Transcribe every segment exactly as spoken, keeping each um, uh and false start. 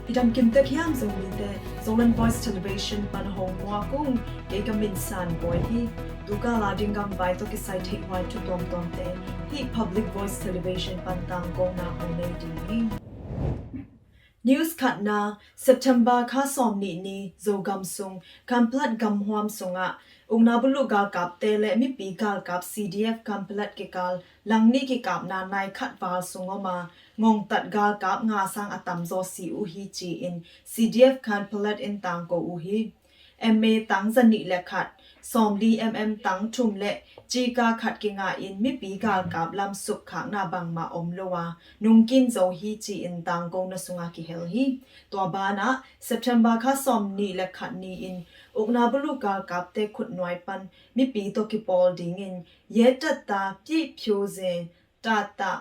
I dam kim tek hiam Zomite? Zoland Voice Television pan hong muak ung. Kei ka min San Bawi hi. Tu kal a ding gamvai tawh kisai theih huai thu tuamtuamte hih Public Voice Television pan tangkona hong nei ding hi. News khatna, September kha sawm nih ni Zogam sung Kanpalat gamhuam sungah ukna buluh galkapte le mipi galkap C D F Kanpalat kikal langnih kikapna nai khat val sung om a, ngongtat galkap nga sang a tamzaw si uh hi ci-in C D F Kanpalat in tangko uh hi. M A tang zanih le khat, sawmli M M tang thum le cika khat kingah in mipi galkap lam sukkhakna bangmah om lo a, nungkin zo hi ci-in tangkona sungah kihel hi. Tua banah September kha sawm nih le khat ni-in ukna buluh galkapte khutnuai pan mipi tawh kipawl dingin yetatta pihpyoze tata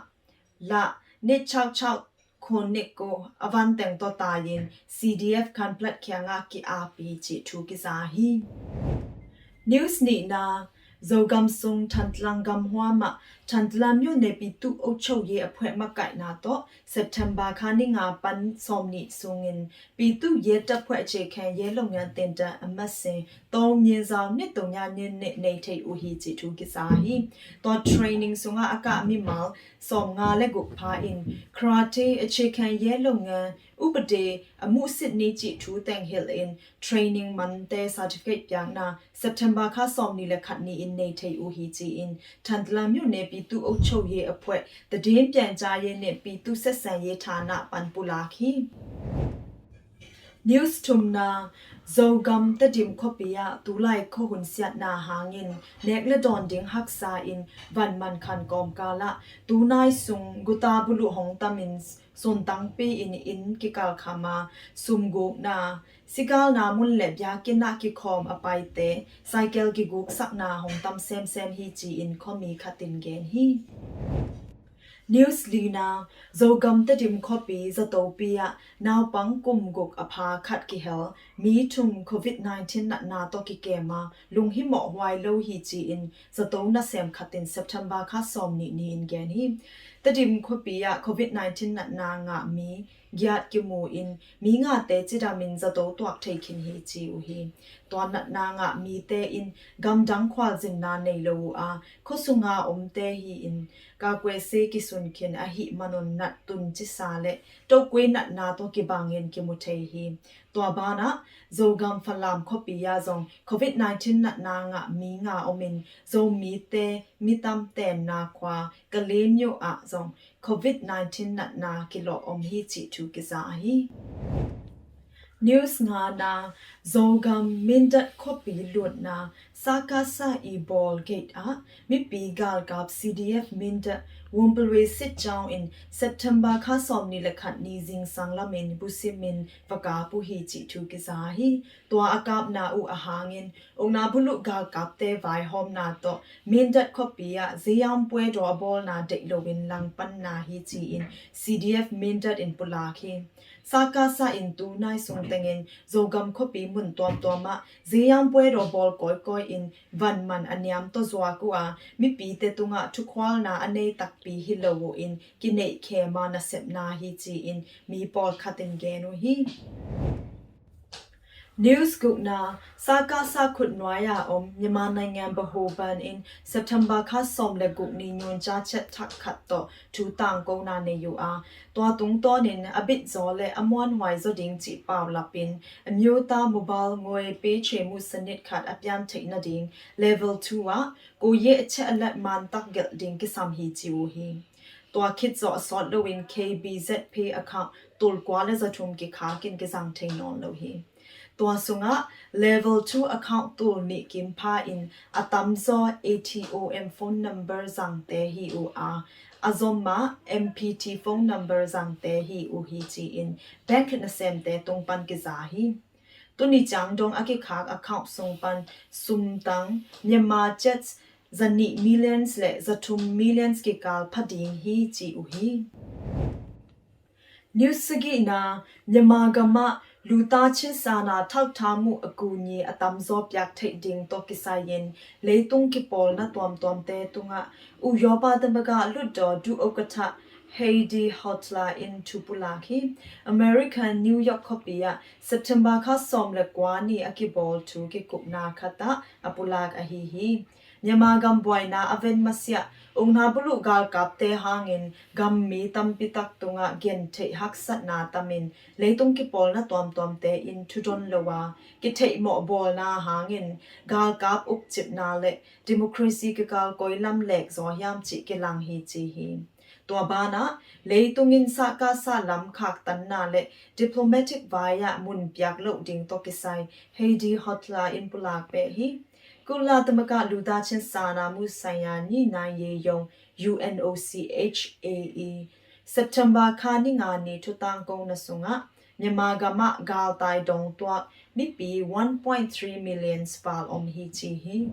la nitchauchau khoniko a vanteng tawh tai-in C D F Kanpalat kiangah ki-api cih thu kiza hi. News nihna, Zogam sung Thantlang gamhuam ah Thantlang မြို့နယ် ပြည်သူ့အုပ်ချုပ်ရေးအဖွဲ့ မကင်နာ tawh September kha ni nga pan sawm nih sungin ပြည်သူ့ရဲတပ်ဖွဲ့ အခြေခံရဲလုပ်ငန်းသင်တန်း အမှတ်စဉ် သုံးမြင်းဆောင် နှစ်သုညနှစ်နှစ် နေထိုင်ဦးဟီချီထူကစားဟီ. ตัว training sungah a kah mimal sawm nga le guk pha in karate, အခြေခံရဲလုပ်ငန်း, ဥပဒေ, အမှုစစ်နည်း ချီထူ teng hilh in training mante certificate piakna September kha sawm nih le khat ni-in nei thei uh hi ci-in Thantlang မြို့နယ် ပြည်သူ့အုပ်ချုပ်ရေးအဖွဲ့ သတင်းပြန်ကြားရေးနှင့် ပြည်သူ့ဆက်ဆံရေးဌာန pan pulak hi. News thumna, Zogam Tedim khuapi ah tulai khuahun siatna hangin nek le dawn ding haksa in van man khan kawmkal ah tunai sung guta buluh hong tamin sun tangpi in inn kikalkham a, sum gukna, sigalna mun le biakinn ah kikhawm a paite cycle kiguksakna hong tam semsem hi ci-in khuami khat in gen hi. News lina, Zogam Tedim khuapi Zatopi ah naupang kum guk a pha khat kihel, mi thum covid nineteen natna tawh kikem a, lunghimawh huai lo hi ci-in zato nasem khat in September kha sawm nih ni-in gen hi. Tedim khuapi ah covid nineteen natna ngah mi giat kimu in mi ngate cidamin zato tuak thei khin hi ci uh hi. Tua natna ngah mite in gamdang khualzinna nei lo uh a, khuasunga omte hi in kakuese kisun khin ahih manun nat tun cisa le tokui natna tawh kibangin kimu thei hi. Tua banah Zogam Falam khuapi ah zong covid nineteen natna ngah mi nga omin Zomite mitam tenna khua Kalemyo ah zong covid nineteen natna kilawh om hi cih thu kiza hi. News ngana, Zogam Mindat khuapi lutna Sakasa i bawl gate ah mipi galkap C D F Mindat Wumpalwe sit down in September kha sawm nih le khat ni zingsang lamin busimin va kap uh hi cih thu kiza hi. Tua a kapna uh a hangin ukna buluh galkapte vaihawmna tawh Mindat khuapi ah Zeyam Puedaw a bawlna deih loin langpanna hi ci-in C D F Mindat in pulak hi. Sakasa in tunai sung tengin Zogam khuapi mun tuamtuam ah Zeyam Puedaw bawl kawikawi in van man a niam tawh zuak uh a, mipite tungah thukhualna a nei takpi hi lo uh in kineih khema nasepna hi ci-in mi pawlkhat in gen uh hi. News gukna, Sakasa khutnuai a om Myanmar naingan baho ban in September kha sawm le guk ni nyun ca chet thak khat tawh thu tangkona nei uh a, tua tungtawnin a bitzaw le a muanhuai zaw ding cih paulapin အမျိုးသား mobile ငွေပေးချေမှုစနစ် card a pian theih nading level two ah ကိုယ်ရေးအချက်အလက်မှန်သတ် gelh ding kisam hi ci uh hi. Tua khit zawh a sawt loin K B Z Pay account tul kua le zathum kikhakin kizang thei nawn lo hi. Tua sungah level two account tul nih kim pha in a tamzaw A T O M phone number zangte hi uh a, a zom ah M P T phone number zangte hi uh hi ci-in bank nasemte tung pan kiza hi. Tuni ciang dong a kikhak account sung pan sumtang Myanmar kyats zanih millions le zathum millions kikal pha ding hi ci uh hi. News sagihna, Myanmar gam ah လူသားချင်းစာနာထောက်ထားမှုအကူအညီ a tamzaw piak theih ding tawh kisai in leitung kipawlna tuamtuamte tungah ဥရောပသမဂ္ဂလွှတ်တော်ဒုဥက္ကဋ္ဌ Heidi Hotla in thu pulak hi. American New York khuapi ah September kha sawm le kua ni a kibawl thu kikupna khat ah a pulak ahi hi. Myanmar gam buaina a ven masiah ukna buluh galkapte hangin gammi tampi tak tungah gentheih haksatna tamin leitung kipawlna tuamtuamte in thudon lo a kitheihmawh bawlna hangin galkap ukcipna le democracy kikal koi lam lek zaw hiam cih kilang hi ci hi. Tua banah leitung in sahkasa lam khaktanna le diplomatic vai ah mun piak loh ding tawh kisai Heidi Hotla in pulak peh hi. Kuala Lumpur, Luda Chin Sana Musaya Ni Na Ye Yong, U N O C H A E, September kha ni nga ni thutangkona sungah Myanmar gamah galtai dong tuak mipi one point three million val om hi ci hi.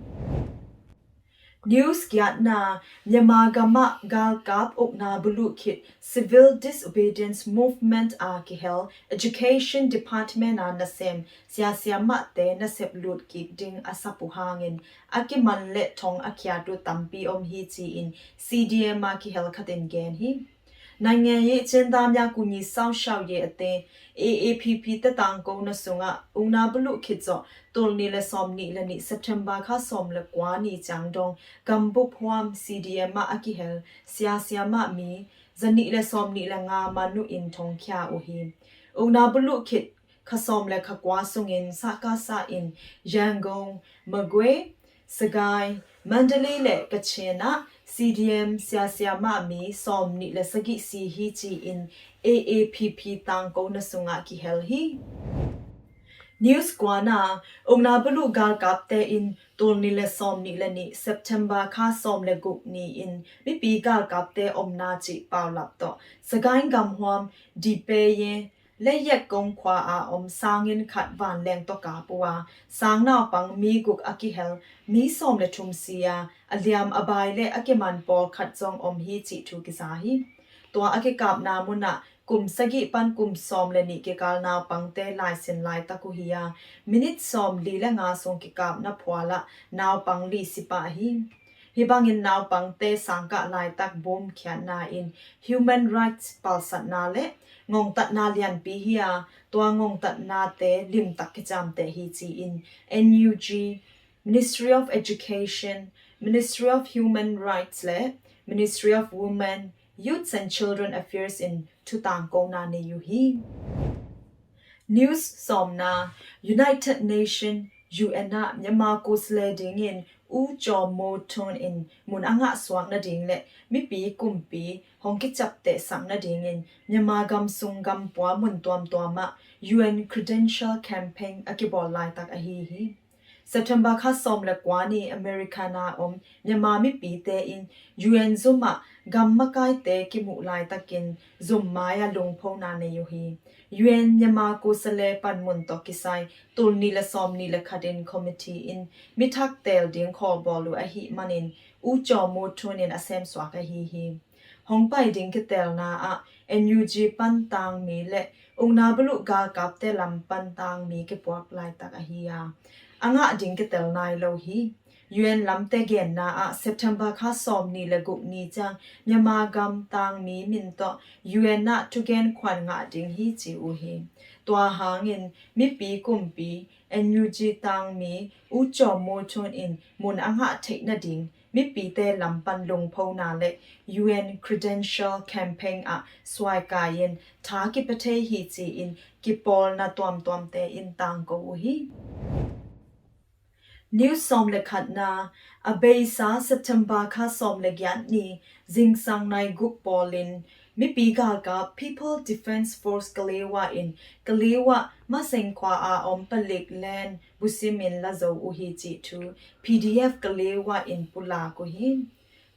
News giatna, Myanmar gamah galkap ukna buluh khit Civil Disobedience Movement a kihel Education Department a nasem siasiamahte nasep lut kik ding a sap uh hangin a kiman le thong a khiat uh tampi om hi ci-in C D M a kihel khat in gen hi. Nangye Chendam Yakunyi Sau Shau Ye Ate, A A P P te tangkona sungah ukna buluh khit zawh tul ni le sawm ni le ni September kha sawm le kua ni ciang dong gambup huam C D M ah a kihel siasiamah mi zanih le sawm ni le nga man uh in thongkhia uh hi. Ukna buluh khit kha sawm le kha kua sungin sahkasa in Yangon, Magwe, Sagaing, Mandalay le Kachin ah C D M siasiamah mi sawm ni le sagih si hi ci-in A A P P tangkona sungah kihel hi. News kuana, ukna buluh galkapte in tul ni le sawm ni le ni September kha sawm le guk ni in mipi galkapte omna cih paulap tawh Sagaing gamhuam Dipeye le Yekong khua a om sangin khat vanleng tawh kap uh a, sang naupang mi guk a kihel mi sawm le thum si a, a liam a bai le a kiman pawl khat zong om hi cih thu kiza hi. Tua a kikapna munah kum sagih pan kum sawm le nih kikal naupangte laisin laitak uh hi a, minit sawm li le nga sung kikapna phualah naupang li si pah hi. Hih bangin naupangte sangkah laitak bumkhiatna in human rights palsatna le ngongtatna lianpi hi a, tua ngongtatnate limtak kiciamteh hi ci-in N U G, Ministry of Education, Ministry of Human Rights le Ministry of Women, Youths and Children Affairs in thutangkona nei uh hi. News sawmna, United Nation, U N ah Myanmar kosle dingin U Kyaw Moe Tun in mun a ngah suak nading le mipi kumpi hong kiciaptehsak nadingin Myanmar gam sung gam pua mun tuamtuam ah U N credential campaign a kibawl laitak ahi hi. September kha sawm le kua ni America na om Myanmar mipite in U N zum ah gam makaite kimuh laitakin zum mai a lungphona nei uh hi. U N Myanmar kosle panmun tawh kisai tul ni le sawm ni le khat in committee in mithak teel ding khawlbawl uh ahih manin U Kyaw Moe Tun in a semsuak ahi hi. Hong pai ding kitelna ah N U G pan tangmi le ukna buluh galkapte lam pan tangmi kipuak laitak ahi a, a ngah ding kitel nai lo hi. U N lamte genna ah September kha sawm ni le guk ni ciang Myanmar gam tangmi min tawh U N ah thugen khuan ngah ding hi ci uh hi. Tua hangin mipi kumpi N U G tangmi U Kyaw Moe Tun in mun a ngah theih nading mipite lam pan lungphona le U N credential campaign ah suaikai in tha kipia thei hi ci-in kipawlna tuamtuamte in tangko uh hi. News sawm le khatna, a beisa September kha sawm le giat ni zingsang nai guk pawlin mipi galkap People Defence Force Kalewa in Kalewa Maseng khua a om palik len busim in la zo uh hi cih thu P D F Kalewa in pulak uh hi.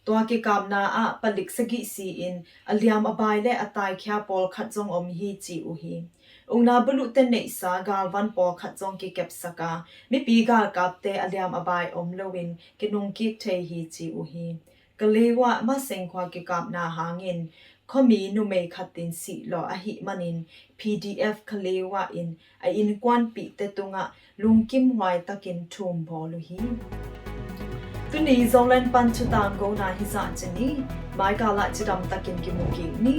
Tua kikapna ah palik sagih si in a liam a bai le a taikhia pawlkhat zong om hi ci uh hi. Ukna buluhte neihsa galvan pawlkhat zong kikepsak a, mipi galkapte a liam a bai om loin kinungkik thei hi ci uh hi. Kalewa Maseng khua kikapna hangin khuami numei khat in sihlawh ahih manin P D F Kalewa in a innkuanpihte tungah lungkimhuai takin thum bawl uh hi. Tuni Zoland pan thutang kona hi zah ci ni. Mai kal ah cidam takin kimu kik ni.